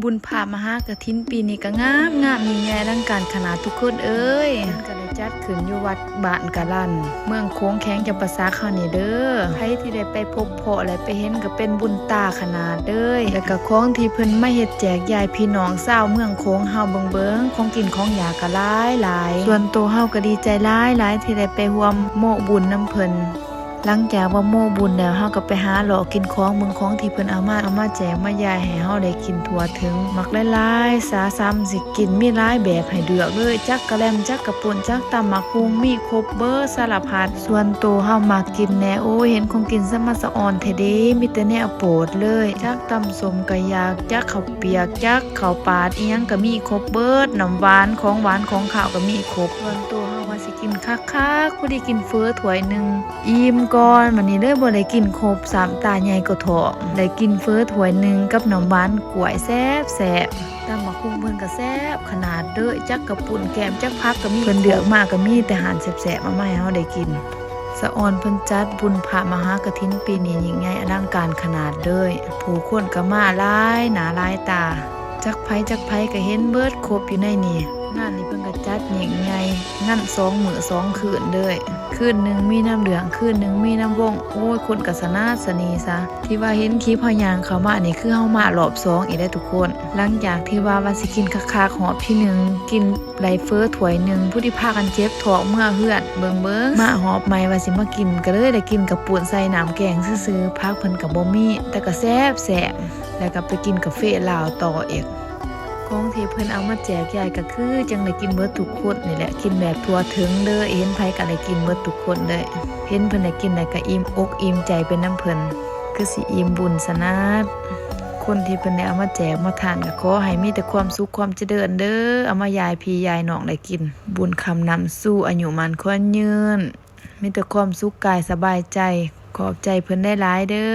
ບຸນພະມະຫາກະຖິນປີນີ້ກະງາມໆ ຍິ່ງໃຫຍ່ອະລັງການຂະໜາດທຸກຄົນເອີຍ. ເພິ່ນກະໄດ້ຈັດຂຶ້ນຢູ່ວັດບ້ານກະລັນ ເມືອງໂຂງ ແຂວງຈຳປາສັກເຮົານີ້ເດີ. ໃຜທີ່ໄດ້ໄປພົບພໍ້ ແລະ ໄປເຫັນກະເປັນບຸນຕາຂະໜາດເລີຍ. ແລະກະຂອງທີ່ເພິ່ນມາເຮັດແຈກຢາຍພີ່ນ້ອງຊາວເມືອງໂຂງເຮົາເບິ່ງໆ ຂອງກິນຂອງຢາກະຫຼາຍໆ. ສ່ວນໂຕເຮົາກະດີໃຈຫຼາຍໆ ທີ່ໄດ້ໄປຮ່ວມໂມະບຸນນຳເພິ່ນ. ຫຼັງຈາກວ່າໂມະບຸນແລ້ວ ເຮົາກະໄປຫາເລາະກິນຂອງ ເບິ່ງຂອງທີ່ເພິ່ນເອົາມາ ເອົາມາແຈກມາຢາຍໃຫ້ເຮົາໄດ້ກິນທົ່ວເຖິງ. ໝາກຫຼາຍໆ ສາສຳຊິກິນ ມີຫຼາຍແບບໃຫ້ເລືອກເລີຍ ຈັກກະແລັມ ຈັກກະປຸ້ນ ຈັກຕຳໝາກຫຸ່ງ ມີຄົບເບີດສາລະພັດ. ສ່ວນໂຕເຮົາມັກກິນແດ່ ໂອ້ຍ ເຫັນຂອງກິນສະໝັດສະອອນແທ້ເດ ມີແຕ່ແນວໂປດເລີຍ ຈັກຕຳສົ້ມກະຢາກ ຈັກເຂົ້າປຽກ ຈັກເຂົ້າປາດ ອີ່ຫຍັງກະມີຄົບເບີດ ນ້ຳຫວານ ຂອງຫວານຂອງຄາວກະມີຄົບ. ສ່ວນໂຕເຮົາວ່າຊິກິນຄັກໆ ພໍດີກິນເຝີຖ້ວຍໜຶ່ງ ອີ່ມກ່ອນ ບາດນີ້ເລີຍບໍ່ໄດ້ກິນຄົບຊ້ຳ ຕາໃຫຍ່ກວ່າທ້ອງ. ໄດ້ກິນເຝີຖ້ວຍໜຶ່ງກັບນ້ຳຫວານກ້ວຍ ແຊບໆ. ຕຳໝາກຫຸ່ງເພິ່ນກະແຊບຂະໜາດເດີ ຈັກກະປຸ້ນແກ້ມ ຈັກຜັກກະມີ ເພິ່ນເລືອກມາກະມີແຕ່ອາຫານແຊບໆ ເອົາມາໃຫ້ເຮົາໄດ້ກິນ. ສະອອນເພິ່ນຈັດບຸນພະມະຫາກະຖິນປີນີ້ຍິ່ງໃຫຍ່ອະລັງການຂະໜາດເລີຍ ຜູ້ຄົນກະມາຫຼາຍໜ້າຫຼາຍຕາ ຈັກໃຜຈັກໃຜກະເຫັນເບີດຄົບຢູ່ໃນນີ້. ງານນີ້ເພິ່ນກະຈັດຍິ່ງໃຫຍ່ ງານສອງມື້ສອງຄືນເລີຍ ຄືນໜຶ່ງມີນຳເລື່ອງ ຄືນໜຶ່ງມີນຳວົງ. ໂອ້ຍ ຄົນກະສະໜາດສະໜີຊະ ທີ່ວ່າເຫັນຄລິບເຮົາຍ່າງເຂົ້າມານີ້ ຄືເຮົາມາລອບສອງອີກແລ້ວທຸກຄົນ. ຫຼັງຈາກທີ່ວ່າ ວ່າຊິກິນຄັກໆ ຮອບທີໜຶ່ງ ກິນໄດ້ເຝີຖ້ວຍໜຶ່ງ ຜູ້ທີ່ພາກັນເຈັບທ້ອງເມືອເຮືອນເບິ່ງໆ ມາຮອບໃໝ່ວ່າຊິມາກິນ ກະເລີຍໄດ້ກິນກະປຸ້ນໃສ່ນ້ຳແກງຊື່ໆ ຜັກເພິ່ນກະບໍ່ມີ ແຕ່ກະແຊບໆ. ແລ້ວກະໄປກິນກາເຟລາວຕໍ່ອີກ. ຂອງທີ່ເພິ່ນເອົາມາແຈກຢາຍກະຄືຈັ່ງໄດ້ກິນເບີດທຸກຄົນນີ້ແຫຼະ ກິນແບບທົ່ວເຖິງເລີຍ ເຫັນໃຜກະໄດ້ກິນເບີດທຸກຄົນເລີຍ. ເຫັນເພິ່ນໄດ້ກິນແລ້ວກະອີ່ມອົກອີ່ມໃຈໄປນຳເພິ່ນ ຄືຊິອີ່ມບຸນສະໜາດ. ຄົນທີ່ເພິ່ນໄດ້ເອົາມາແຈກມາທານກະຂໍໃຫ້ມີແຕ່ຄວາມສຸກຄວາມຈະເລີນເດີ ເອົາມາຢາຍພີ່ຢາຍນ້ອງໄດ້ກິນ. ບຸນຄ້ຳນຳສູ່ ອາຍຸໝັ້ນຂວັນຍືນ ມີແຕ່ຄວາມສຸກກາຍສະບາຍໃຈ. ຂອບໃຈເພິ່ນຫຼາຍໆເດີ.